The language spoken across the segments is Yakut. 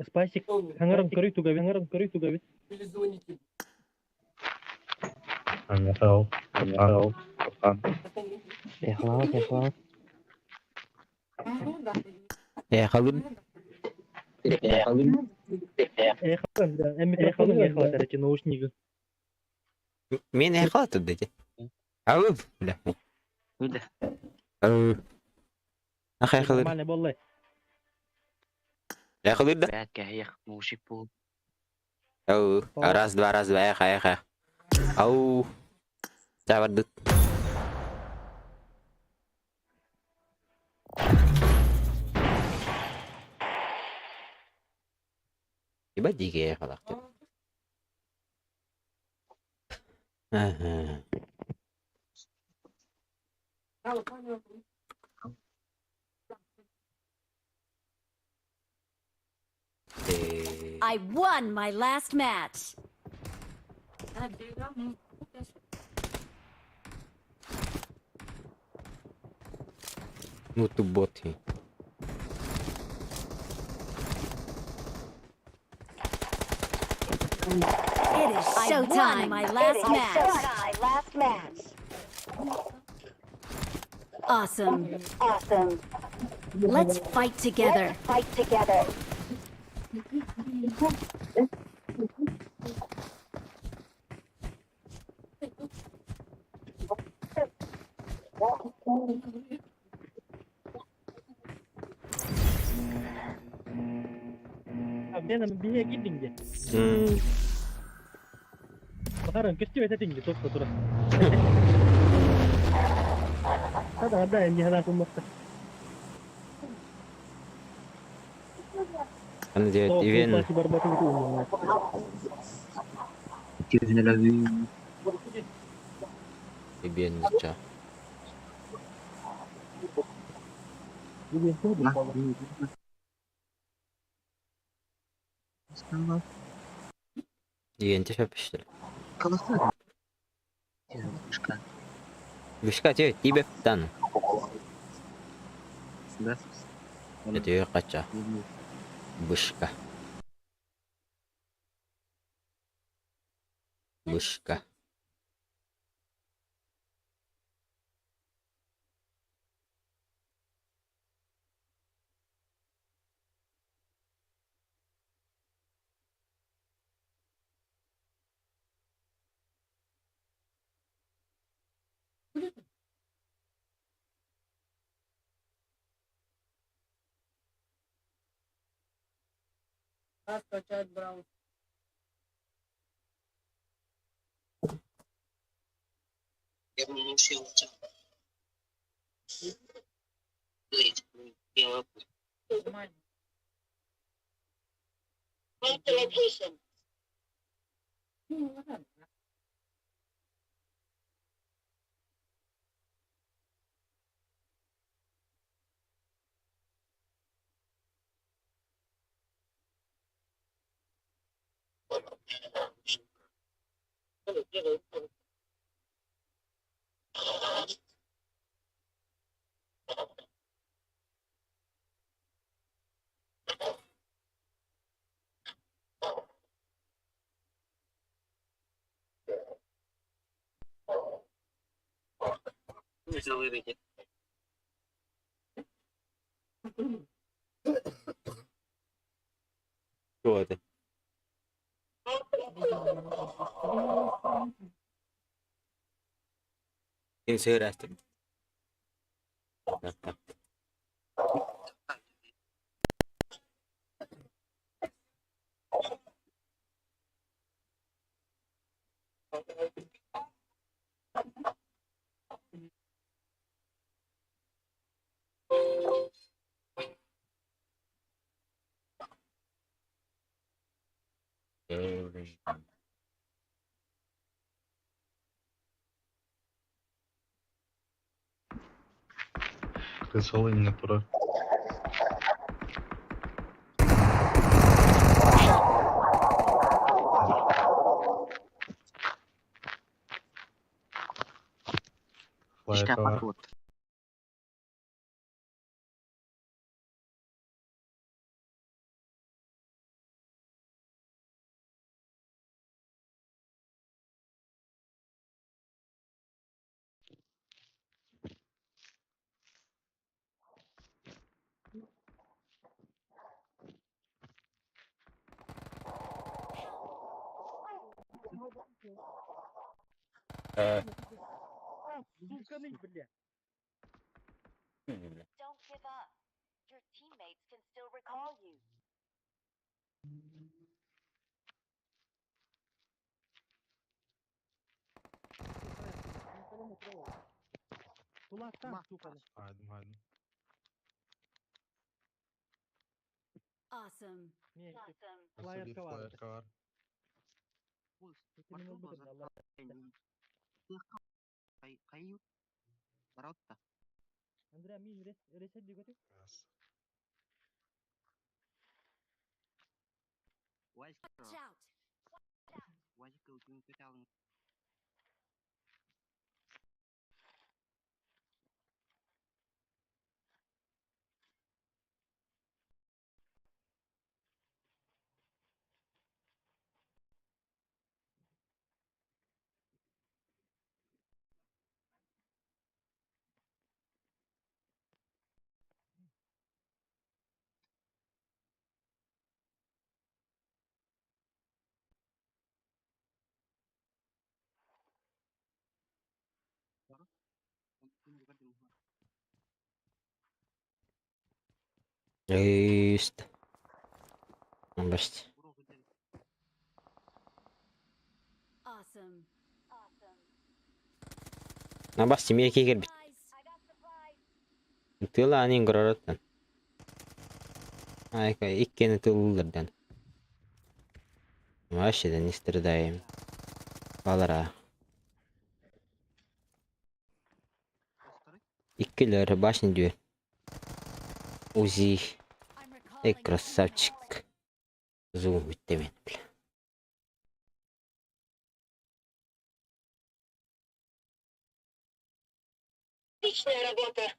Спасик, хаҥаран көрүй тугабит, хаҥаран көрүй тугабит. Аньяхао, Аньяхао, Хан. Эхлаат, эхлаат. Эхалын. Эхалын. Эхалын, да, эн микрофонун эхалат эрэ, наушнигы. Мен эхалат дети. Ау, бля. Ау. Ах эхалыр. Нормально боллай. Эхалыр да? Бэт кэһиэх, мужик буол. Ау. Раз, два, эхо, эхо. Ау. Чабардыт. Ебать дикие эхалахты. Ага. I won my last match. Ну ты бот. It is showtime. My last match. Last match. Awesome. Awesome. Let's fight together. Fight together. Мен биһиэ киирдиҥ дии. Бахаран көстүбэт этиҥ дии туох да тура. Да, да, эмиэ санаа куммакта. Аны диэт Ивен Ивен ничего. Ивен те Вышка тебе тебе тан. Это кача. Вышка. Вышка. Mark the location. Что это? Интересно. Так, так. Кысыл иннэ турар. Флайка Сука, бля. Don't give up. Your teammates can still recall you. Kulaktan сука. Haydim haydim. Awesome. Не, Awesome. Nasıl bir Флаерка var. флаерка var. Andrea, мин ресет дегөтү. Yes. Watch out. Есть. Башти. Awesome. Awesome. Набасти меке кер бит. Supplies. I got supplies. Тыла анин горороттан. Айка иккени тыллардан. Вообще да не страдаем. Балара. Иккилер башни дүйер. Узи. I'm recalling Эй, a teammate. красавчик. Зум бүттемен, бля. Отличная работа.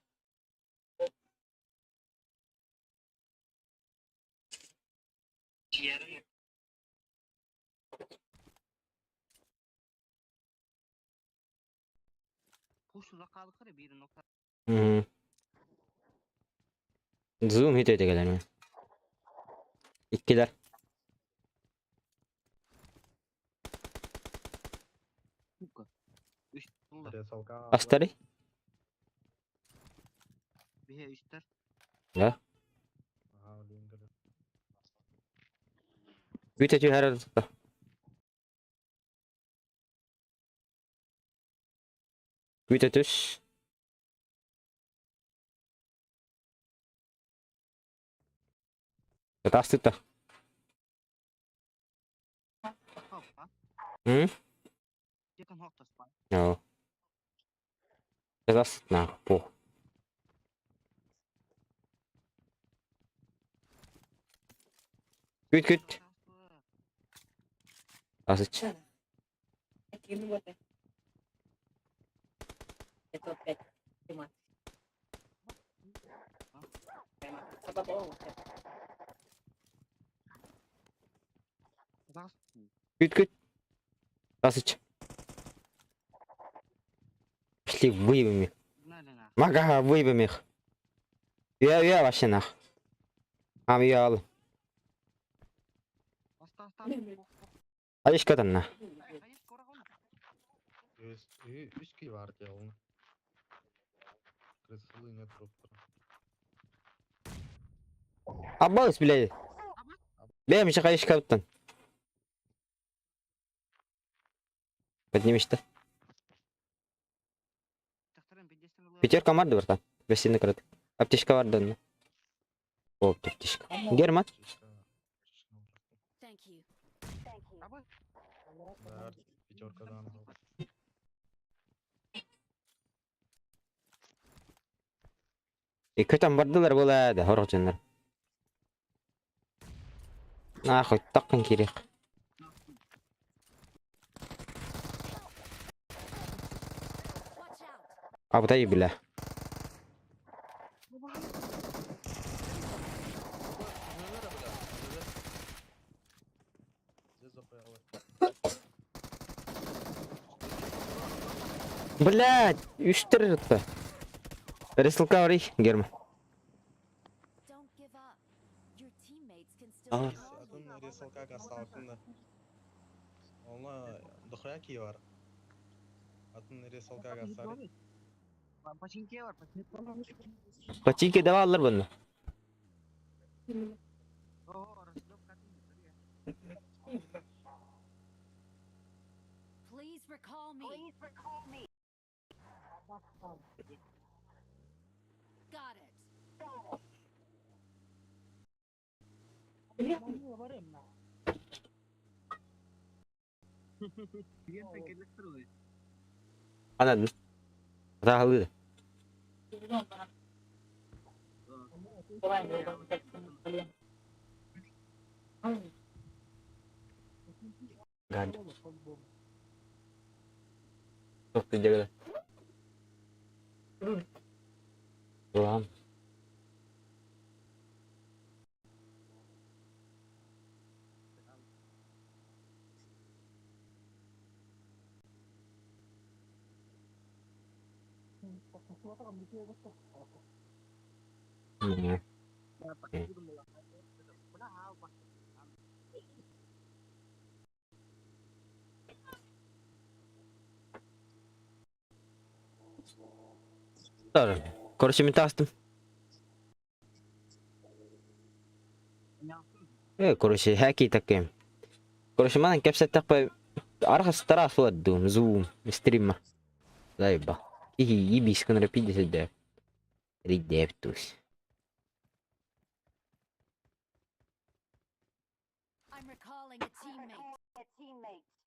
Мгм. Зум хит өтө келер. Иккилер. Ресалка. Астары? Да. Aha, lingere. Бүт өтө хәрәр. Бүт өтүс. Тастыта. М? Joo. Тастытна по. Күт күт. Асыч. Күт күт. Асыч. Пошли выебем их. Мага, выебем их. Я, я вообще нах. Ам я ал. Айшка на. Үс ки var diye Крысылы нет труптар. Аббас, блядь. Бля, миша хайшка буттан. Поднимешь-то. Пятерка марды, братан. Гостиный крат. Аптечка бар да. О, аптечка. Герман. Thank you. Thank you. Да, пятерка дан. И көтөн бардылар була да, хорох жоннор. Нахуй, таккын керек. Watch out. Абдай бля. Блядь, үстер это. Ресалка барый, Герман. Don't give up. Your teammates can still Ah. recall you. Атын ресалка касталкында. Оны дохуя ки бар. Атын ресалкага сары. Починки даваллар бұны. Please recall me. Please recall me. Got it. Анадın. Rahalı. Гад. Çok güzel. Ulan. Hı. Короче, мен таастым. Короче, хаки таким. Короче, манан кэпсэттэхпэ архастара суаддум, зум, стрима. Заеба. Киһи ибис гынара пидесэдэ. Ридептус. I'm recalling a teammate. A teammate.